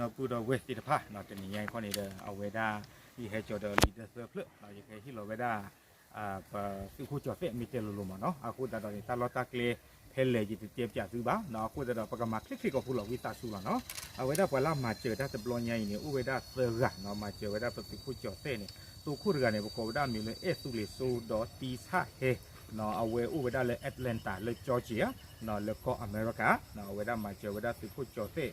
ဒီပုၢ်ဒီဝဲၢ်သ့ၣ်တဖၣ် တနံၤညါအံၤခီန့ၣ်ဒီး အဝဲဒၣ် ယဟဲကၠီၤဒီးလံာ်ဒၢသၢဖျၢၣ် ယကဟဲဟ့ၣ်လီၤဝဲဒၣ် ပသုးခိၣ်ကၠီၤသဲးမ့ၢ်တဲလိၤလိၤမးနီၤ အဃိသတးဒီးန့ၣ် တၢ်လီၢ်တၢ်ကျဲဖဲလဲၣ်ယတတဲပၠးသုဘၣ်နီၤ အဃိသတးဒီး ပကမၤချ့ချ့ကီၢ်ဖိလီၤ ဝံသးစူၤလီၤနီၤ အဝဲဒၣ်ပှၤလၢအမၤစၢၤတၢ်တဘျီညါအံၤန့ၣ် အိၣ်ဝဲဒၣ်သၢဂၤနီၤ မၤစၢၤဝဲဒၣ်ပသုးခိၣ်ကၠီၤသဲးန့ၣ် သိခိၣ်တဂၤန့ၣ် ပကိးဝဲဒၣ်မ့ၢ်လၢအဲၣ်သူလ့ၤစိဒီးတံဆၣ်ဟဲ အဝဲအိၣ်ဝဲဒၣ်လၢ Atlanta လၢ Georgia လၢကီၢ်အမဲရကၤ အဝဲဒၣ်မၤစၢၤဝဲဒၣ်သုးခိၣ်ကၠီၤသဲး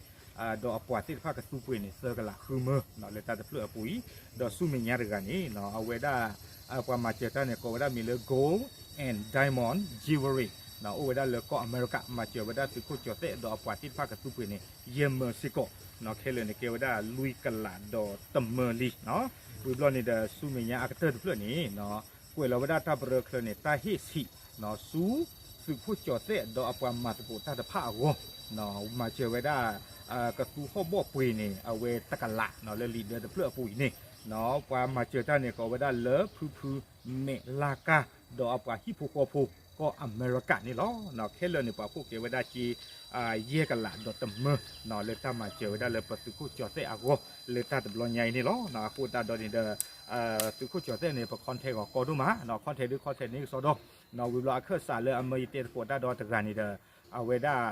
ဒီးအပှၤသ့ၣ်တဖၣ်ကသူပှ့ၤန့ၣ် သၢကလးဃုမၢ လၢတၢ်တဖျၢၣ်အပူၤအံၤ ဒီးဆူမဲာ်ညါတဂၤန့ၣ် အဝဲဒၣ် ပှၤမၤစၢၤတၢ်န့ၣ် ကိးဝဲဒၣ်မ့ၢ်လၢ Gold and Diamond Jewelry အိၣ်ဝဲဒၣ်လၢကီၢ်အမဲရကၤ မၤစၢၤဝဲဒၣ်သုးခိၣ်ကၠီၤသဲး ဒီးအပှၤသ့ၣ်တဖၣ်ကသူပှ့ၤန့ၣ် ယဲၢ်မၢစ့ၢ်ကီး ခဲလၢာ်န့ၣ် ကဲဝဲဒၣ်လွံၢ်ကလးဒီးတမၢလံ ဝံၤဘျီန့ၣ်ဒီး ဆူမဲာ်ညါအကတၢၢ်တဖျၢၣ်န့ၣ် ကွဲးလီၤဝဲဒၣ်တၢ်ပရၢချၢန့ၣ် တၢ်ဟ့ၣ်ဆံး ဆူ သုးခိၣ်ကၠီၤသဲး ဒီးအပှၤမၤသကိးတၢ်တဖၣ်အဂီၢ် မၤစၢၤဝဲဒၣ် ကသူဟီၣ်ဘီၣ်ပှ့ၤန့ၣ် အဝဲတကလး လၢလံာ်ဒၢတဖျၢၣ်အပူၤအံၤန့ၣ် ပှၤမၤစၢၤတၢ်န့ၣ် ကိးဝဲဒၣ်လၢဖုဖုမဲာ်လါကါ ဒီးအပှၤဟံၣ်ဖိဃီဖိ ကီၢ်အမဲရကၤန့ၣ်လီၤ. ခဲလၢာ်န့ၣ် ပှၤဖီၣ်ကဲဝဲဒၣ်က့ ယဲၢ်ကလးဒီးတမၢ လၢတၢ်မၤစၢၤဝဲဒၣ်လၢပသုးခိၣ်ကၠီၤသဲးအဂီၢ် လၢတၢ်တဘျီညါအံၤန့ၣ်လီၤ. အဃိသတးဒီးန့ၣ်ဒီး သုးခိၣ်ကၠီၤသဲးန့ၣ် ပ contact အီၤကီဒိၣ်မး contact ဒုး contact န့ၢ်ကစီဒီ ဝံၤဘျီအခၢၣ်စးလၢအမၢယတဲသကိးတၢ်ဒီးတဂၤန့ၣ်ဒီး အဝဲဒၣ်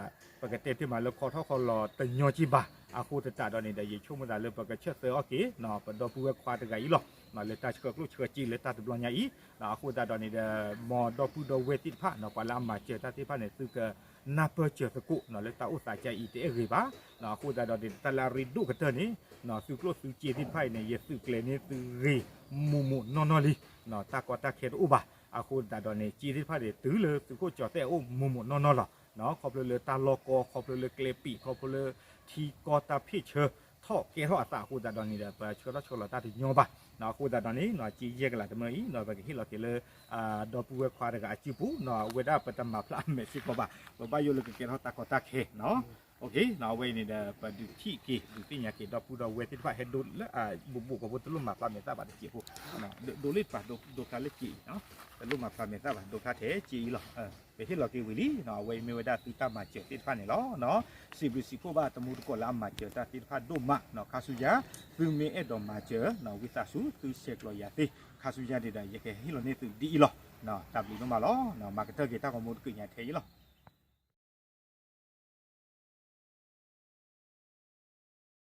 ပကတဲတ့ၢ်မးလၢခီထီၣ်ခီလီၤတညီက့ဘၣ် အဃိသတးဒီးန့ၣ်ဒီး ယဆိကမိၣ်သးလၢပကဆၢသၢအီၤက့ၤ ပဒီပုၢ်ဝဲၢ်ခွါတဂၤအံၤလီၤ လၢတၢ်ဆှၢကျိၣ်ဆှၢစ့လၢတၢ်တဘျီညါအံၤ အဃိသတးဒီးန့ၣ်ဒီး မ်ဒီပုၢ်ဒီဝဲၢ်သ့ၣ်တဖၣ် ပှၤလၢအမၤစၢၤတၢ်သ့ၣ်တဖၣ်န့ၣ် သုကနၢ်ပၢၢ်စၢၤသကိး လၢတၢ်အိၣ်သးကါအံၤတအဲၣ်ဂ့ၤဘၣ် အဃိသတးဒီးန့ၣ် တၢ်လၢအရ့ဒိၣ်ကတၢၢ်န့ၣ် သုကျိၣ်သုစ့သ့ၣ်တဖၣ်အံၤန့ၣ် ယသုးကျဲၤန့ၢ်သုဂ့ၤမိၢ်မိၢ်နီၢ်နီၢ်လံ တၢ်ကီတၢ်ခဲတအိၣ်ဘၣ် အဃိသတးဒီးန့ၣ် စ့သ့ၣ်တဖၣ်န့ၣ် တုၤလၢသုးခိၣ်ကၠီၤသဲးအအိၣ်မိၢ်မိၢ်နီၢ်နီၢ်လီၤ ခီဖျိလၢတၢ်လီၢ်ကီ ခီဖျိလၢကျဲပံာ် ခီဖျိလၢထံကီၢ်တၢ်ဖ့ၣ်ဆၢ ထီၣ်ကဲထီၣ်အသးအဃိသတးဒီးန့ၣ်ဒီး ပဆှၢထီၣ်ဆှၢလီၤတၢ်တညီဘၣ် အဃိသတးဒီးန့ၣ် စ့ယဲၢ်ကလးတမၢအံၤ ပကဟ့ၣ်လီၤက့ၤလၢ ဒီပုၢ်ဝဲၢ်ခွါတဂၤအစုပူၤ အဝဲဒၣ်ပတမၤဖျါအမဲာ်စ့ၢ်ကီးဘၣ် ပဘၣ်ယိၣ်လၢကကဲထီၣ်တၢ်ကီတၢ်ခဲ အဝဲအံၤန့ၣ်ဒီး ပဒုးထံၣ်က့ၤ ဒုးသ့ၣ်ညါက့ၤ ဒီပုၢ်ဒီဝဲၢ်သ့ၣ်တဖၣ်ဟဲဒိလၢ ဘူးဘူးကီၢ်ဖိတလိၣ်မၤဖျါမဲာ်သၣ်ဘၣ်တစဲးဖိ ဒိလ့ၣ်တပၤ ဒိဖျါလၢစ့အံၤ တလိၣ်မၤဖျါမဲာ်သၣ်ဘၣ် ဒိဖျါထဲစ့အံၤလီၤ ပဟ့ၣ်လီၤက့ၤဝံၤလံ အဝဲအံၤမ့ၢ်ဝဲဒၣ်သုတၢ်မၤစၢၤသ့ၣ်တဖၣ်န့ၣ်လီၤ စံးဘျုးစံးဖှိၣ်ဘၣ်တမူတကိးလၢအမၤစၢၤတၢ်သ့ၣ်တဖၣ်ဒိၣ်မး ခါဆူညါ သုမ့ၢ်အဲၣ်ဒိးမၤစၢၤ ဝံသးစူၤ သုဆဲးကျိးယၤသ့ ခါဆူညါန့ၣ်ဒီး ယကဟ့ၣ်လီၤန့ၢ်သုဒ်အံၤလီၤ တၢ်ဘျုးဒိၣ်မးလီၤ မၤကတၢၢ်က့ၤတၢ်ဂီၤမူတက့ၢ်ညါထဲအံၤလီၤ